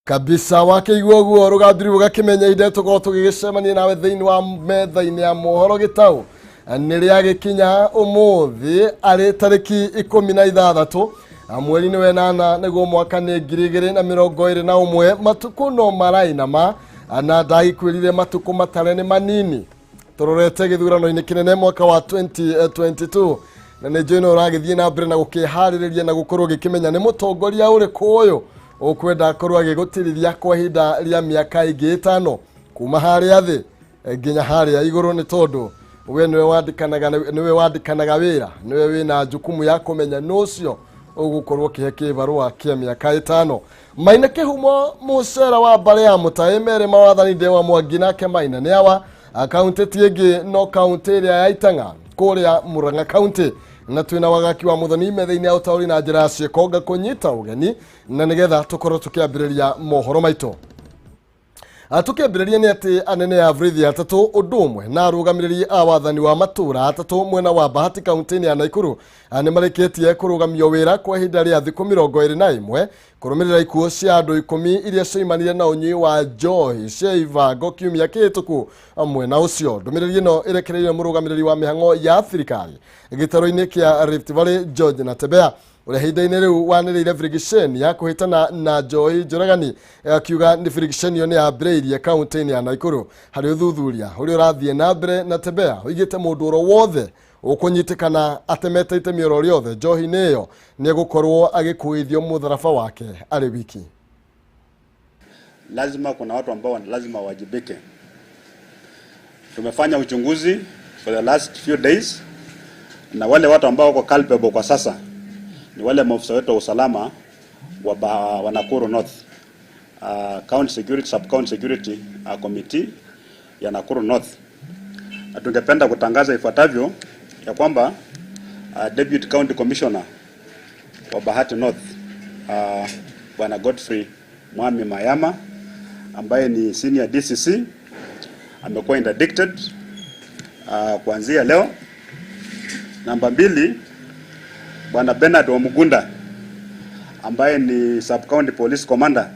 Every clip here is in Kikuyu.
Kabisa wakĩigua ũguo rũgambiri rũgakĩmenya inde tũkorwo tũgĩgĩcemania nawe thĩinĩ wa metha-inĩ ya mohoro gĩtaũ nĩ rĩagĩkinya ũmũthĩ arĩ tarĩki 16 mweri-inĩ wa 8 nĩguo mwaka nĩ 2021. Matukũ no marainama na ndagĩkwĩrire matukũ matare nĩ manini tũrorete gĩthurano-inĩ kĩnene mwaka wa 2022, na nĩ njũĩ no ũragĩthiĩ na mbere na gũkĩharĩrĩria na gũkorwo ũgĩkĩmenya nĩ mũtongoria ũrĩkũ ũyũ ũkwenda akorwo agĩgũtirithia kwa ihinda rĩa mĩaka ĩngĩ 5 kuma harĩa thĩ nginya harĩa igũrũ, nĩ tondũ we nĩwe wandĩkanaga wĩra, nĩwe wĩna jukumu ya kũmenya nũ ũcio ũgũkorwo ũkĩhe kĩbarũa kĩa mĩaka 5. Maina kĩhumo mũcera wa mbarĩ ya mũtaĩ merĩ mawathani ndewa mwangi nake Maina nĩ awa kaunti ti ĩngĩ no kaunti ĩrĩa ya Itang'a kũrĩa Murang'a kaunti, na twĩna wagaki wa mũthoni metha-inĩ ya ũtaũri na njĩra ya ciĩko ngakũnyita ũgeni na nĩgetha tũkorwo tũkĩambĩrĩria mohoro maitũ. Tũkĩambĩrĩria nĩ atĩ anene a borithi atatũ ũndũ ũmwe na arũgamĩrĩri a wathani wa matũũra atatũ mwena wa Bahati kaunti-inĩ ya Nakuru nĩ marĩkĩtie kũrũgamio wĩra kwa ihinda rĩa thikũ 21 kũrũmĩrĩra ikuũ cia andũ 10 iria cioimanire na ũnyui wa njohi cia ibango kiumia kĩhĩtũku mwena ũcio. Ndũmĩrĩri ĩno ĩrekereirio mũrũgamĩrĩri wa mĩhang'o ya thirikari gĩtarũ-inĩ kĩa Rift Valley George Natembeya, ũrĩa ihinda-inĩ rĩu wanĩrĩire birigiceni ya kũhĩtana na njohi njũragani, akiuga nĩ birigiceni ĩyo nĩ yambĩrĩirie kaunti-inĩ ya Nakuru. Harĩ ũthuthuria ũrĩa ũrathiĩ na mbere, Natembeya oigĩte mũndũ oro wothe ũkũnyitĩkana atemete itemi oro rĩothe njohi-inĩ ĩyo nĩ egũkorwo agĩkuithio mũtharaba wake arĩ wiki. Lazima kuna watu ambao lazima wajibike. Tumefanya uchunguzi for the last few days, na wale watu ambao wako culpable kwa sasa ni wale maafisa wetu wa usalama wa Nakuru North, County Security, Sub County Security Committee ya Nakuru North. Na tungependa kutangaza ifuatavyo ya kwamba Deputy County Commissioner wa Bahati North, Bwana Godfrey Mwami Mayama ambaye ni senior DCC amekuwa interdicted kuanzia leo. Namba 2, Bwana Bernard Omugunda ambaye ni Sub County Police Commander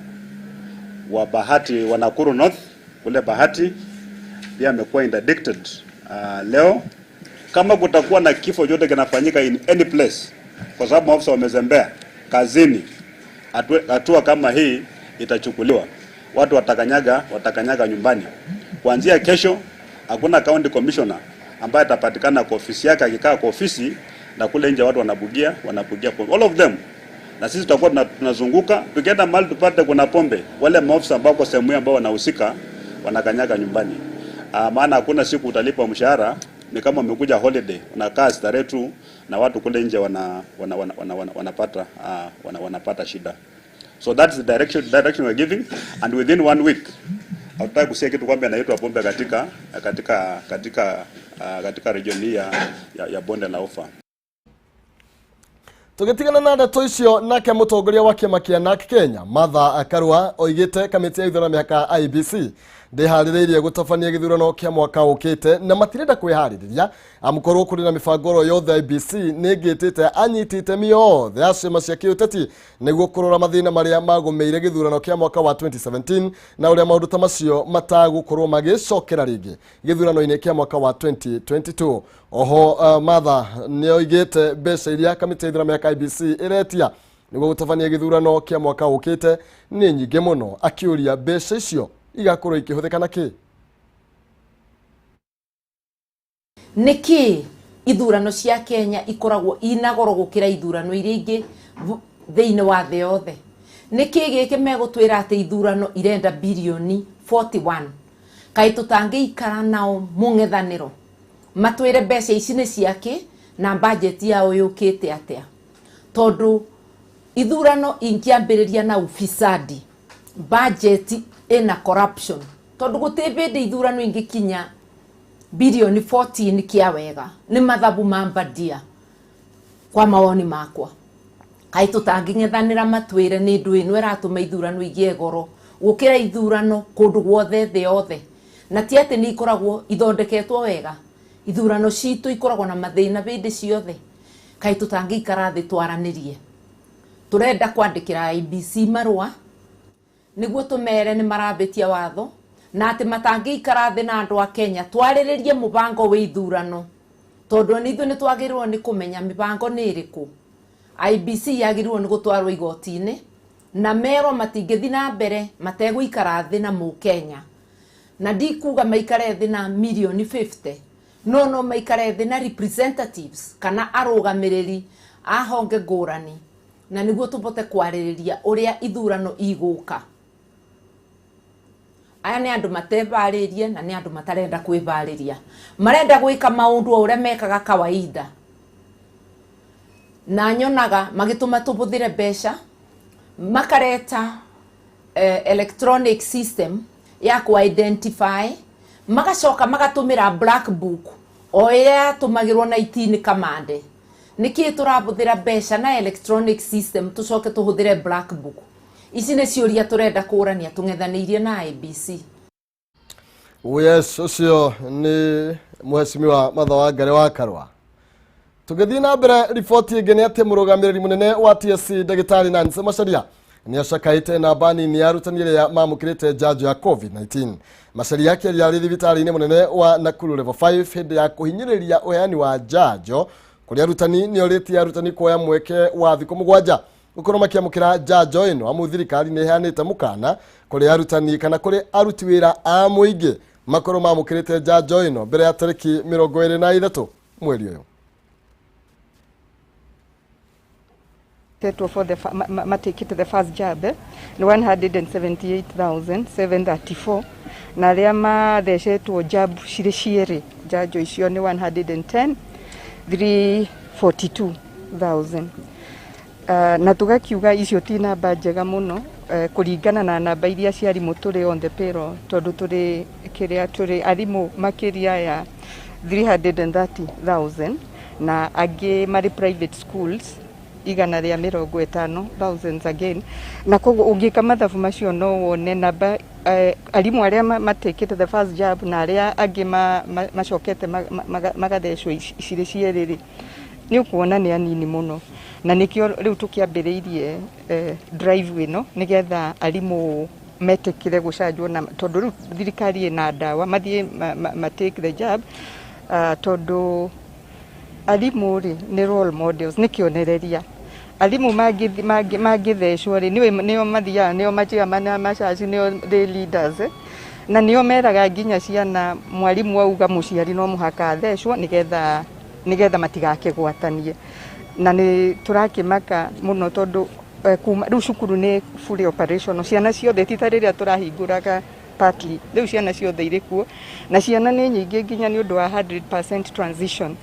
wa Bahati wa Nakuru North kule Bahati pia amekuwa interdicted leo. Kama kutakuwa na kifo chote kinafanyika in any place kwa sababu maafisa wamezembea kazini, hatua kama hii itachukuliwa. Watu watakanyaga nyumbani. Kuanzia kesho hakuna county commissioner ambaye atapatikana kwa ofisi yake akikaa kwa ofisi na kule nje watu wanabugia pombe. All of them. Na sisi tutakuwa tunazunguka, tukienda mahali tupate kuna pombe, wale maafisa ambao kwa sehemu ambao wanahusika wanakanyaga nyumbani. Maana hakuna siku utalipa mshahara ni kama umekuja holiday, unakaa starehe tu na watu kule nje wanapata shida. So that's the direction we're giving, and within 1 week hatutaki kusikia kitu kwamba inaitwa pombe katika region hii ya Bonde la Ufa. Tũgĩtigana na ndeto icio, nake mũtongoria wa kĩama kĩa NARC Kenya Martha Karua oigĩte kamĩtĩ ya ithurano mĩhaka IEBC ndĩharĩrĩirie gũtabania gĩthurano kĩa mwaka ũkĩte na matirenda kwĩharĩrĩria amukorwo kũrĩ na mĩbango oro yothe. IEBC nĩ ĩngĩtĩte anyiti itemi othe a ciama cia kĩũteti nĩguo kũrora mathĩna marĩa magũmĩire gĩthurano kĩa mwaka wa 2017 na ũrĩa maũndũ ta macio matagũkorwo magĩcokera rĩngĩ gĩthurano-inĩ kĩa mwaka wa 2022. Oho Martha nĩ oigĩte mbeca iria kamĩtĩ ya ithurano mĩhaka IEBC ĩretia nĩguo gũtabania gĩthurano kĩa mwaka ũkĩte nĩ nyingĩ mũno, akĩũria mbeca icio igakorwo ikĩhũthĩka na kĩ. Nĩkĩ ithurano cia Kenya ikoragwo ina goro gũkĩra ithurano iria ingĩ thĩinĩ wa thĩ yothe? Nĩkĩ gĩkĩ megũtwĩra atĩ ithurano irenda bilioni 41? Kaĩ tũtangĩikara nao mũng'ethanĩro matwĩre mbeca ici nĩ ciakĩ na budget yao yũkĩte atĩa? Tondũ ithurano ingĩambĩrĩria na ufisadi, budget ĩna corruption, tondũ gũtirĩ hĩndĩ ithurano ingĩkinya bilioni 14 kia wega. Nĩ mathabu ma mbadia kwa mawoni makwa. Kaĩ tũtangĩng'ethanĩra matwĩre nĩ ndũ ĩno ĩratũma ithurano igĩe goro gũkĩra ithurano kũndũ guothe thĩ yothe? Na ti atĩ nĩ ikoragwo ithondeketwo wega, ithurano citũ ikoragwo na mathĩna hĩndĩ ciothe. Kaĩ tũtangĩikara thĩ twaranĩrie? Tũrenda kwandĩkĩra IEBC marũa. Nĩguo tũmere nĩ marambĩtia watho na atĩ matangĩikara thĩ na andũ a Kenya twarĩrĩrie mũbango wĩ ithurano, tondũ nĩ ithuĩ nĩ twagĩrĩirwo nĩ kũmenya mĩbango nĩ ĩrĩkũ. IEBC yagĩrĩirwo nĩ gũtwarwo igoti-inĩ na merwo matingĩthiĩ na mbere mategũikara thĩ na mũkenya. Na ndikuga maikare thĩ na mirioni 50, no maikare thĩ na representatives kana arũgamĩrĩri a honge ngũrani, na nĩguo tũbote kwarĩrĩria ũrĩa ithurano igũka. Aya nĩ andũ matebarĩrie na nĩ andũ matarenda kwĩbarĩria, marenda gwĩka maũndũ o ũrĩa mekaga kawaida, na nyonaga magĩtũma tũbũthĩre mbeca, makareta electronic system ya ku identify, magacoka magatũmĩra black book o ĩrĩa yatũmagĩrwo na itini kamande. Nĩkĩĩ tũrabũthĩra mbeca na electronic system tũcoke tũhũthĩre black book? Ici nĩ ciũria tũrenda kũrania tũng'ethanĩirie na IEBC. Yes, ũcio nĩ mheshimiwa Martha Wangari wa Karua. Tũgĩthiĩ na mbere, riboti ĩngĩ nĩ atĩ mũrũgamĩrĩri mũnene wa TSC ndagĩtarĩ Nancy Macharia nĩ acakaĩte namba nini ya arutani arĩa mamũkĩrĩte njanjo ya COVID-19. Macharia akĩaria arĩ thibitarĩ-inĩ mũnene wa Nakuru Level 5 hĩndĩ ya kũhinyĩrĩria ũheani wa njanjo kũrĩ arutani, nĩ orĩtie arutani kuoya mweke wa thikũ 7 gũkorwo makĩamũkĩra njanjo ĩno, amu thirikari nĩ ĩheanĩte mũkana kũrĩ arutani kana kũrĩ aruti wĩra a mũingĩ makorwo mamũkĩrĩte njanjo ĩno mbere ya tarĩki 23 mweri ũyũ. For the matikite the first jab ni 178,734, na arĩa mathecetwo jab cirĩ cierĩ njanjo icio nĩ 110,342,000. Na tũgakiuga icio ti namba njega mũno kũringana na namba iria cia arimũ tũrĩ on the payroll, tondũ tũrĩ kĩrĩa tũrĩ arimũ makĩria ya 330,000 na angĩ marĩ private schools 150 thousands again, na koguo ũngĩka mathabu macio no wone namba arimũ arĩa matekĩte the first jab na arĩa angĩ macokete magathecwo cirĩ cierĩ rĩ, nĩ ũkuona nĩ anini mũno. Na nĩkĩo rĩu tũkĩambĩrĩirie drive ĩno nĩgetha arimũ metĩkĩre gũcanjwo, na tondũ rĩu thirikari ĩna ndawa mathiĩ ma take the jab, tondũ arimũ rĩ nĩ role models, nĩ kĩonereria. Arimũ mangĩthecwo rĩ, nĩo mathiaga, nĩo machairman a macaci, nĩo the leaders, na nĩo meraga nginya ciana mwarimũ auga mũciari no mũhaka athecwo nĩgetha matigakĩgwatanie. Na nĩ tũrakĩmaka mũno tondũ kuma rĩu cukuru nĩ fully operational, ciana ciothe ti ta rĩrĩa tũrahingũraga partly, rĩu ciana ciothe irĩ kuo na ciana nĩ nyingĩ nginya nĩ ũndũ wa 100% transition.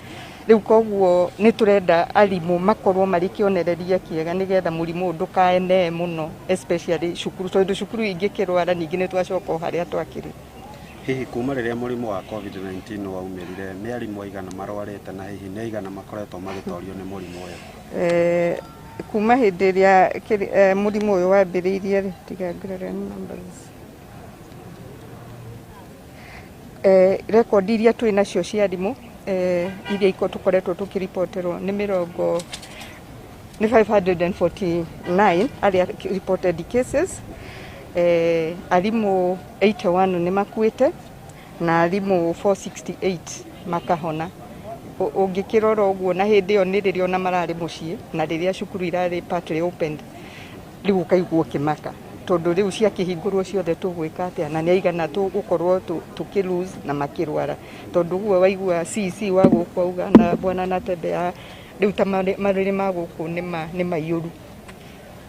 Rĩu koguo nĩ tũrenda arimũ makorwo marĩ kĩonereria kĩega nĩgetha mũrimũ ũyũ ndũkaenee mũno, especially cukuru, tondũ cukuru ingĩkĩrwara ningĩ nĩ twacoka o harĩa twakĩrĩ. Hihi kuma rĩrĩa mũrimũ wa COVID-19 waumĩrire, nĩ arimũ aigana marwarĩte na hihi nĩ aigana makoretwo magĩtorio nĩ mũrimũ ũyũ? Kuma hĩndĩ ĩrĩa mũrimũ ũyũ wambĩrĩirie rĩ, tiga ngĩrore numbers. Rekondi iria twĩ nacio cia arimũ iria tũkoretwo tũkĩripoterwo nĩ mĩrongo nĩ 549 arĩa reported cases. Arimũ 81 nĩ makuĩte na arimũ 468 makahona. Ũngĩkĩrora ũguo, na hĩndĩ ĩyo nĩ rĩrĩa ona mararĩ mũciĩ na rĩrĩa cukuru irarĩ partly opened, rĩu ũkaigua ũkĩmaka tondũ rĩu ciakĩhingũrwo ciothe tũgwĩka atĩa, na nĩ aigana tũgũkorwo tũkĩ lose na makĩrwara, tondũ ũguo waigua CEC wa gũkũ auga na bwana Natembeya rĩu ta marĩrĩ ma gũkũ nĩ maiyũru.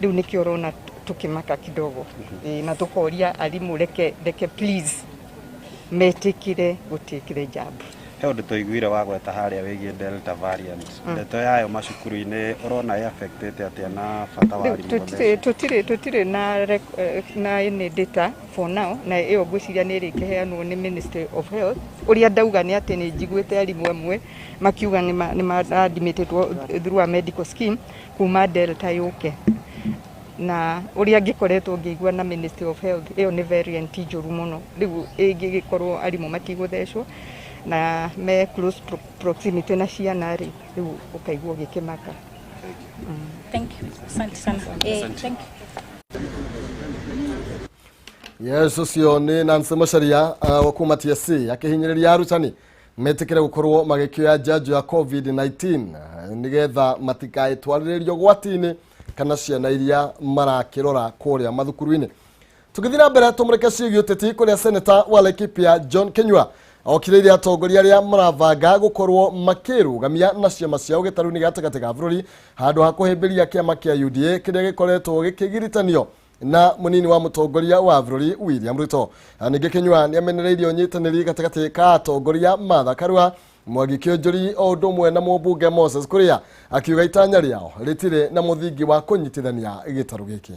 Rĩu nĩkĩo ũrona tũkĩmaka kidogo, na tũkoria arimũ reke please metĩkĩre gũtake the jab. He ũndũ tũiguire wagweta harĩa wĩgiĩ Delta variant, ndeto yayo macukuru-inĩ ũrona ĩ affectĩte atĩa na bata wa arimũ gũthecwo? Tũtirĩ na any data for now, na ĩyo ngwĩciria nĩ ĩrĩkĩheanwo nĩ Ministry of Health. Ũrĩa ndauga nĩ atĩ nĩ njiguĩte arimũ amwe makiuga nĩ ma-admitĩtwo through a medical scheme kuma Delta yũke, na ũrĩa ngĩkoretwo ngĩigua na Ministry of Health, ĩyo nĩ variant njũru mũno. Rĩu ĩngĩgĩkorwo arimũ matigũthecwo na me close proximity na ciana rĩ, rĩu ũkaigua ũgĩkĩmaka. Thank you. Asante sana. Thank you. Yes, ũcio nĩ Nancy Macharia wa kuma TSC akĩhinyĩrĩria arutani metĩkĩre gũkorwo magĩkĩoya njanjo ya COVID-19 nĩgetha matikaĩtwarĩrĩrio gwati-inĩ kana ciana iria marakĩrora kũrĩa mathukuru-inĩ. Tũgĩthiĩ na mbere tũmũrĩke ciĩgiĩ ũteti kũrĩa seneta wa Laikipia John Kinyua okĩrĩirie atongoria arĩa marabanga gũkorwo makĩrũgamia na ciama ciao gĩtarũ-inĩ gatagatĩ ga bũrũri handũ ha kũhĩmbĩria kĩama kĩa UDA kĩrĩa gĩkoretwo gĩkĩgiritanio na mũnini wa mũtongoria wa bũrũri William Ruto. Ningĩ Kinyua nĩ amenereirie ũnyitanĩri gatagatĩ ka atongoria Martha Karua, Mwangi Kĩũnjũri o ũndũ ũmwe na mũmbunge Moses Kuria, akiuga itanya rĩao rĩtirĩ na mũthingi wa kũnyitithania gĩtarũ gĩkĩ.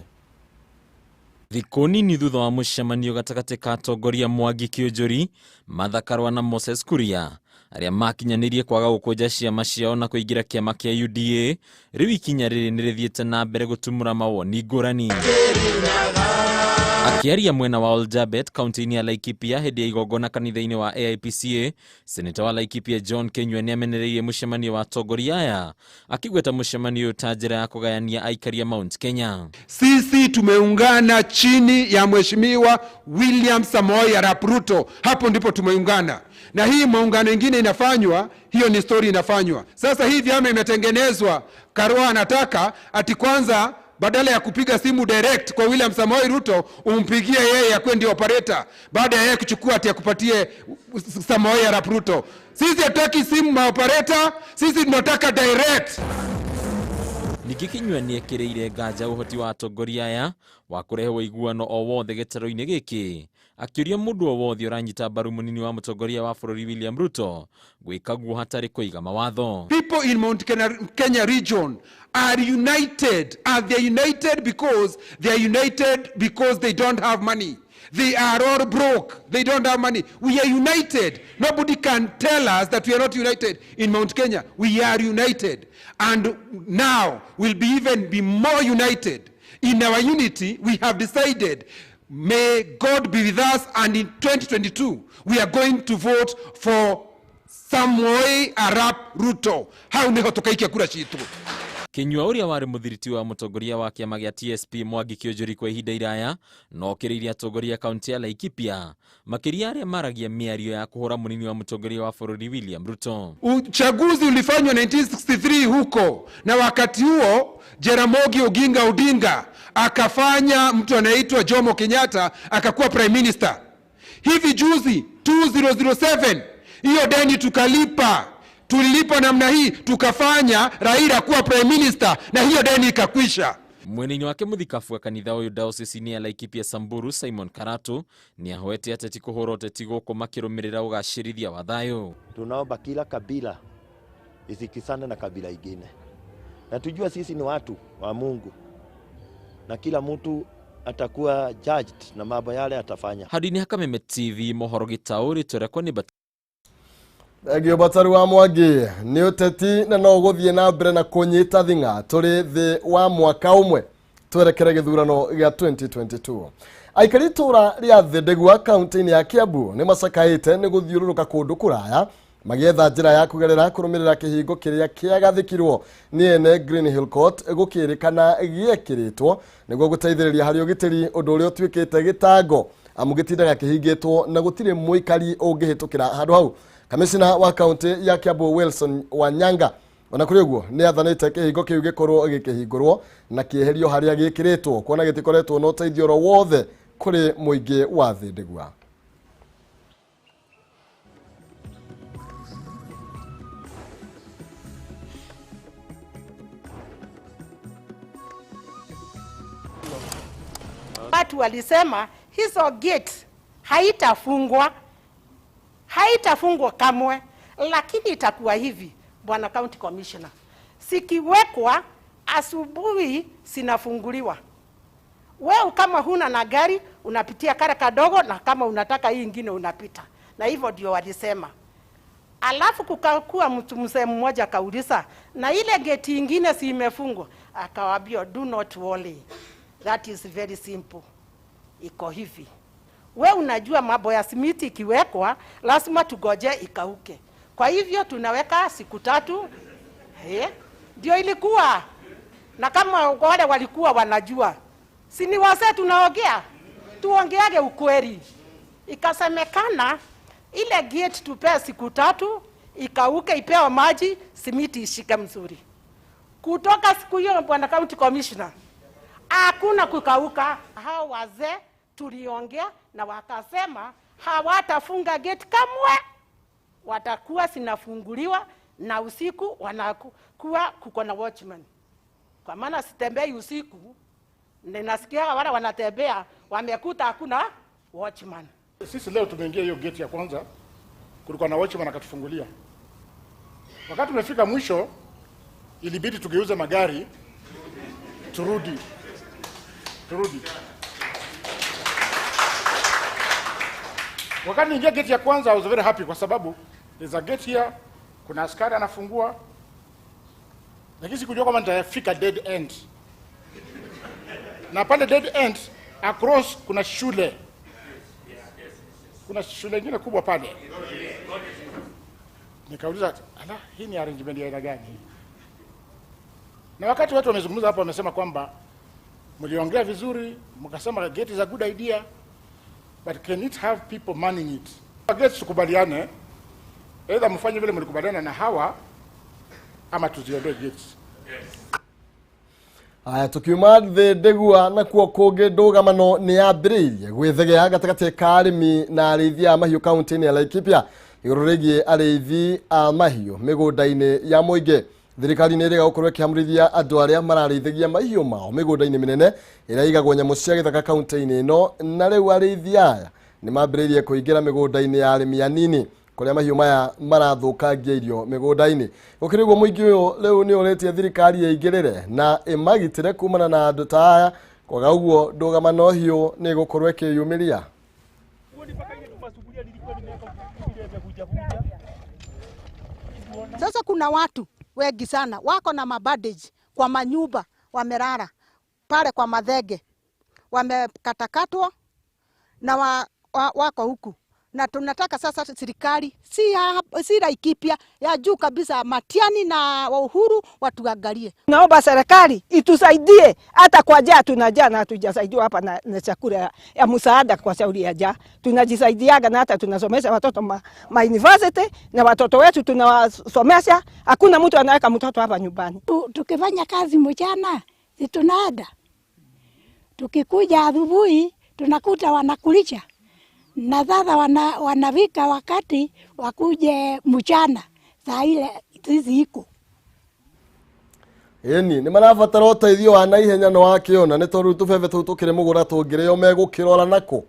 Thikũ nini thutha wa mũcemanio gatagatĩ ka atongoria Mwangi Kĩũnjũri, Martha Karua na Moses Kuria arĩa makinyanĩirie kwaga gũkũnja ciama ciao na kũingĩra kĩama kĩa UDA, rĩu ikinya rĩrĩ nĩ rĩthiĩte na mbere gũtumũra mawoni ngũrani. Akĩaria mwena wa Oljabet kaunti-inĩ ya Laikipia hĩndĩ ya igongona kanitha-inĩ wa AIPCA, seneta wa Laikipia John Kinyua nĩ amenereirie mũcemanio wa atongoria aya, akĩgweta mũcemanio ũyũ ta njĩra ya kũgayania aikari a Mount Kenya. Sisi tumeungana chini ya Mheshimiwa William Samoei Arap Ruto, hapo ndipo tumeungana. Na hii muungano ingine inafanywa, hiyo ni story inafanywa. Sasa hii vyama imetengenezwa, Karua anataka ati kwanza badala ya kupiga simu direct kwa William Samoei Ruto umpigie yeye akuwe ndio operator, baada ya yeye kuchukua ati akupatie Samoei Arap Ruto. Sisi hatutaki simu maoperator, sisi tunataka direct. Ningĩ Kinyua nĩ ekĩrĩire nganja ũhoti wa atongoria aya wa kũrehe ũiguano o wothe gĩtarũ-inĩ gĩkĩ, akĩũria mũndũ o wothe ũranyita mbaru mũnini wa mũtongoria wa bũrũri William Ruto gwĩka guo hatarĩ kũiga mawatho. People in Mount Kenya region are united. Are they united because they are united because they don't have money? They are all broke. They don't have money. We are united. Nobody can tell us that we are not united in Mount Kenya. We are united. And now we'll be even be more united. In our unity, we have decided, may God be with us, and in 2022, we are going to vote for Samoei Arap Ruto. Hau niho tukaikia kura citu. Kinyua ũrĩa warĩ mũthiriti wa mũtongoria wa kĩama gĩa TSP Mwangi Kĩũnjũri kwa ihinda iraya no okĩrĩirie atongoria kaunti ya Laikipia makĩria arĩa maragia mĩario ya kũhũra mũnini wa mũtongoria wa bũrũri William Ruto. Uchaguzi ulifanywa 1963 huko, na wakati huo Jaramogi Oginga Odinga akafanya mtu anaitwa Jomo Kenyatta akakuwa prime minister. Hivi juzi 2007 hiyo deni tukalipa, tulilipa namna hii, tukafanya Raila kuwa prime minister na hiyo deni ikakwisha. Mwena-inĩ wake mũthikabu wa kanitha ũyũ diocese-inĩ ya Laikipia Samburu Simon Karatu nĩ ahoete ateti kũhũra ũteti gũkũ makĩrũmĩrĩra ũgacĩrithia wa thayũ. Tunaomba kila kabila isikisane na kabila ingine, na tujue sisi ni watu wa Mungu na kila mtu atakuwa judged na mambo yale atafanya. Handũ-inĩ ha Kameme TV mohoro gĩtaũ rĩtwa rĩakwa nĩ Thengio Bataru wa Mwangi nĩ ũteti na no ũgũthiĩ na mbere na kũnyita thing'a tũrĩ thĩ wa mwaka ũmwe twerekere gĩthurano gĩa 2022. Aikari itũra rĩa Thendegua kaunti-inĩ ya Kiambu nĩ macakaĩte nĩ gũthiũrũrũka kũndũ kũraya magĩetha njĩra ya kũgerera kũrũmĩrĩra kĩhingo kĩrĩa kĩagathĩkirwo nĩ ene Green Hill Court gũkĩrĩkana gĩekĩrĩtwo nĩguo gũteithĩrĩria harĩ ũgitĩri, ũndũ ũrĩa ũtuĩkĩte gĩtango amu gĩtindaga kĩhingĩtwo na gũtirĩ mũikari ũngĩhĩtũkĩra handũ hau. Kamishna wa kaunti ya Kiambu Wilson Wanyanga ona kũrĩ ũguo nĩ athanĩte kĩhingo kĩu gĩkorwo gĩkĩhingũrwo na kĩeherio harĩa gĩkĩrĩtwo kuona gĩtikoretwo na ũteithio oro wothe kũrĩ mũingĩ wa Thendegua. Watu walisema hizo gate haitafungwa, haitafungwa kamwe, lakini itakuwa hivi, Bwana County Commissioner, sikiwekwa asubuhi sinafunguliwa. Wewe kama huna na gari unapitia kara kadogo, na kama unataka hii ingine unapita. Na hivyo ndio walisema. Alafu kukakuwa mtu mzee mmoja akauliza, na ile gate ingine si imefungwa? Akawaambia do not worry, that is very simple, iko hivi. We unajua mambo ya simiti ikiwekwa lazima tugoje ikauke. Kwa hivyo tunaweka siku 3. Ndio ilikuwa. Na kama wale walikuwa wanajua, si ni wazee tunaongea? Tuongeage ukweli. Ikasemekana ile gate tupee siku 3 ikauke, ipewe maji, simiti ishike mzuri. Kutoka siku hiyo, bwana county commissioner, hakuna kukauka. Hao wazee tuliongea na wakasema hawatafunga gate kamwe, watakuwa zinafunguliwa na usiku wanakuwa kuko na watchman. Kwa maana sitembei usiku, ninasikia wale wanatembea wamekuta hakuna watchman. Sisi leo tumeingia hiyo gate ya kwanza, kulikuwa na watchman akatufungulia. Wakati tumefika mwisho, ilibidi tugeuze magari turudi. Wakati niingia gate ya kwanza, I was very happy kwa sababu there's a gate here, kuna askari anafungua. Lakini sikujua kama nitafika dead end. Na pale dead end across kuna shule. Kuna shule nyingine kubwa pale. Nikauliza, ala, hii ni arrangement ya aina gani? Na wakati watu wamezungumza hapo wamesema kwamba mliongea vizuri, mkasema gate is a good idea, but can it have people manning it? Gate tukubaliane, either mfanye vile mlikubaliana na hawa ama tuziondoe gates. Aya, tukiuma thĩ ndĩgua nakuo kũngĩ ndũgamano nĩ yambĩrĩirie gwĩthegea gatagatĩ ka arĩmi na arĩithi a mahiũ kaunti-inĩ ya Laikipia igũrũ rĩgiĩ arĩithi a mahiũ mĩgũnda-inĩ ya mũingĩ. Thirikari nĩ ĩrĩga gũkorwo ĩkĩhamũrithia andũ arĩa mararĩithagia mahiũ mao mĩgũnda-inĩ mĩnene ĩrĩa ĩigagwo nyamũ cia gĩthaka kaunti-inĩ ĩno, na rĩu arĩithi aya nĩ mambĩrĩirie kũingĩra mĩgũnda-inĩ ya arĩmi anini kũrĩa mahiũ maya marathũkangia irio mĩgũnda-inĩ. Gũkĩrĩ ũguo mũingĩ ũyũ rĩu nĩ ũrĩtie thirikari ĩingĩrĩre na ĩmagitĩre kumana na andũ ta aya, kwaga ũguo ndũgamano hiũ nĩ ĩgũkorwo ĩkĩyumĩria. Sasa kuna watu wengi sana wako na mabandage kwa manyumba, wamelala pale kwa madhege, wamekatakatwa na wako huku. Na tunataka sasa serikali si Laikipia ya juu kabisa, Matiani na Uhuru watuangalie. Naomba serikali itusaidie hata kwa njaa, tunajaa na hatujasaidiwa hapa na chakula ya msaada kwa shauri ya njaa. Tunajisaidiaga na hata tunasomesha watoto ma university na watoto wetu tunawasomesha. Hakuna mtu anaweka mtoto hapa nyumbani. Tukifanya kazi mchana tunaenda, tukikuja asubuhi tunakuta wanakulisha. Na sasa wanavika wakati wakuje mchana saa ile sisi iko. Ĩni nĩ marabatara ũteithio wa naihenya na wa kĩona nĩ tondũ tũbebe tũu tũkĩrĩ mũgũra tũngĩrĩo megũkĩrora nakũ.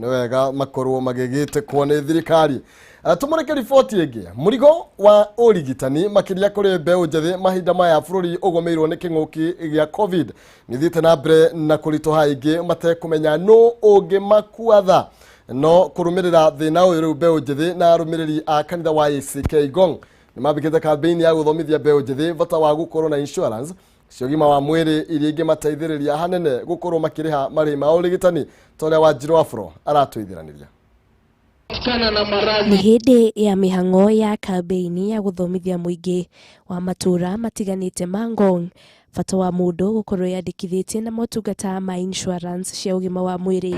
Nĩ wega makorwo magĩgĩtĩkwo nĩ thirikari. Tũmũrĩke riboti ĩngĩ. Mũrigo wa ũrigitani makĩria kũrĩ mbeũ njĩthĩ mahinda maya bũrũri ũgũmĩirwo nĩ kĩng'ũki gĩa COVID nĩ thiĩte na mbere na kũritũha aingĩ matekũmenya nũ ũngĩmakua tha. No kũrũmĩrĩra thĩna ũyũ rĩu mbeũ njĩthĩ na arũmĩrĩri a kanitha wa ACK Ngong nĩ mambĩkĩte kambĩini ya gũthomithia mbeũ njĩthĩ bata wa gũkorwo na insurance cia ũgima wa mwĩrĩ iria ingĩmateithĩrĩria hanene gũkorwo makĩrĩha marĩhi ma ũrigitani ta ũrĩa Wanjirũ Afro aratũithiranĩria. Nĩ hĩndĩ ya mĩhang'o ya kambĩini ya gũthomithia mũingĩ wa matũũra matiganĩte ma Ngong bata wa mũndũ gũkorwo yandĩkithĩtie na motungata ma insurance cia ũgima wa mwĩrĩ.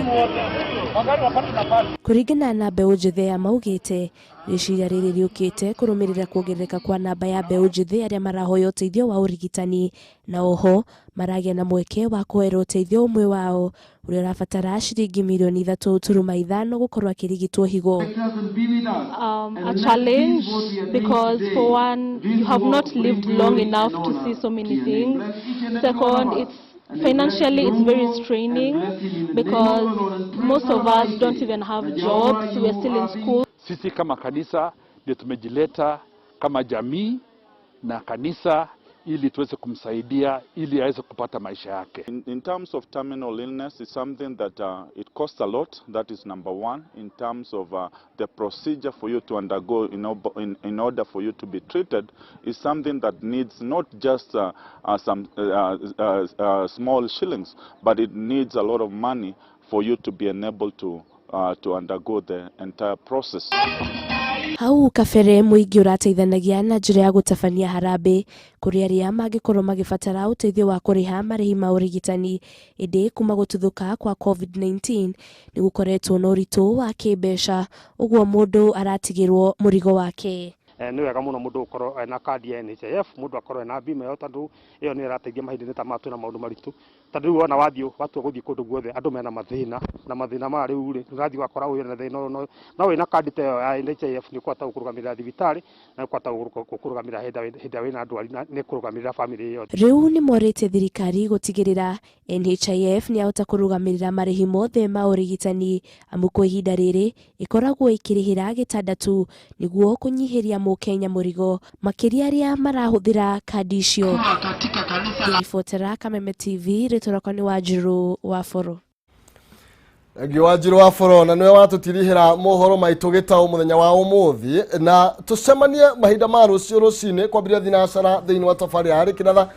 Kũringana na mbeũ njĩthĩ ya maugĩte, rĩciria rĩrĩ rĩũkĩte kũrũmĩrĩra kuongerereka kwa namba ya mbeũ njĩthĩ arĩa marahoya ũteithio wa ũrigitani na oho maragĩa na mweke wa kũherwo ũteithio ũmwe wao ũrĩa ũrabatara ciringi mirioni 3.5 gũkorwo akĩrigitwo higo. A challenge because for one, you have not lived long enough to see so many things. Second, it's financially it's very straining because most of us don't even have jobs, we are still in school. Sisi kama kanisa ndio tumejileta kama jamii na kanisa ili tuweze kumsaidia ili aweze kupata maisha yake. In terms of terminal illness, it's something that it costs a lot. That is number one. In terms of the procedure for you to undergo in order for you to be treated is something that needs not just some small shillings, but it needs a lot of money for you to be enabled to undergo the entire process. Hau kabere mũingĩ ũrateithanagia na njĩra ya gũtabania harambĩ kũrĩ arĩa mangĩkorwo magĩbatara ũteithio wa kũrĩha marĩhi ma ũrigitani, ĩndĩ kuma gũtuthũka kwa COVID-19 nĩ gũkoretwo na ũritũ wa kĩmbeca, ũguo mũndũ aratigĩrwo mũrigo wake. Nĩ wega mũno mũndũ gũkorwo ena kandi ya NHIF, mũndũ akorwo ena bima ĩyo, tondũ ĩyo nĩ ĩrateithia mahinda-inĩ ta maya twĩna maũndũ maritũ. Tondũ rĩu wona wathiĩ watua gũthiĩ kũndũ guothe andũ mena mathĩna, na mathĩna maya rĩu rĩ, ũrathiĩ ũgakora ũyũ ena thĩna ũyũ, no wĩna kandi ta ĩyo ya NHIF nĩ ũkũhota gũkũrũgamĩrĩra thibitarĩ, na nĩ ũkũhota gũkũrũgamĩrĩra hĩndĩ ĩrĩa wĩna ndwari, na nĩ ĩkũrũgamĩrĩra bamĩrĩ yothe. Rĩu nĩ morĩtie thirikari gũtigĩrĩra NHIF nĩ yahota kũrũgamĩrĩra marĩhi mothe ma ũrigitani, amu kwa ihinda rĩrĩ ĩkoragwo ĩkĩrĩhĩra gĩtanda tu nĩguo kũnyihĩria mũkenya mũrigo, makĩria arĩa marahũthĩra kandi icio. Ngĩribotera Kameme TV, rĩtwa rĩakwa nĩ Wanjirũ wa Boro. Thengiũ Wanjirũ wa Boro, na nĩwe watũtirihĩra mohoro maitũ gĩtaũ mũthenya wa ũmũthĩ, na tũcemanie mahinda ma rũciũ rũcinĩ kwambĩrĩria thinacara thĩinĩ wa tabarĩra ya harĩ kĩratha.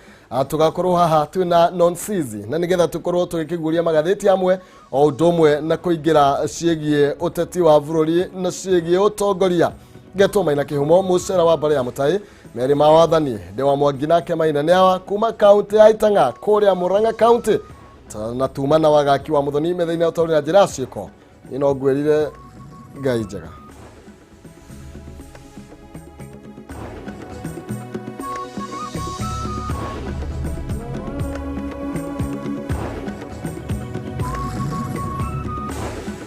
Tũgakorwo haha twĩna Nonsizi, na nĩgetha tũkorwo tũgĩkĩguũria magathĩti amwe o ũndũ ũmwe na kũingĩra ciĩgiĩ ũteti wa bũrũri na ciĩgiĩ ũtongoria. Ngetwo Maina Kĩhumo, mũcera wa mbarĩ ya Mũtai, merĩ ma wathani ndĩ wa Mwangi nake Maina nĩ awa kuma kaunti ya Itang'a kũrĩa Murang'a kaunti, na tuma na wagaki wa Muthoni metha-inĩ ya ũtaũri na njĩra ya ciĩko. Niĩ no ngwĩrire Ngai njega.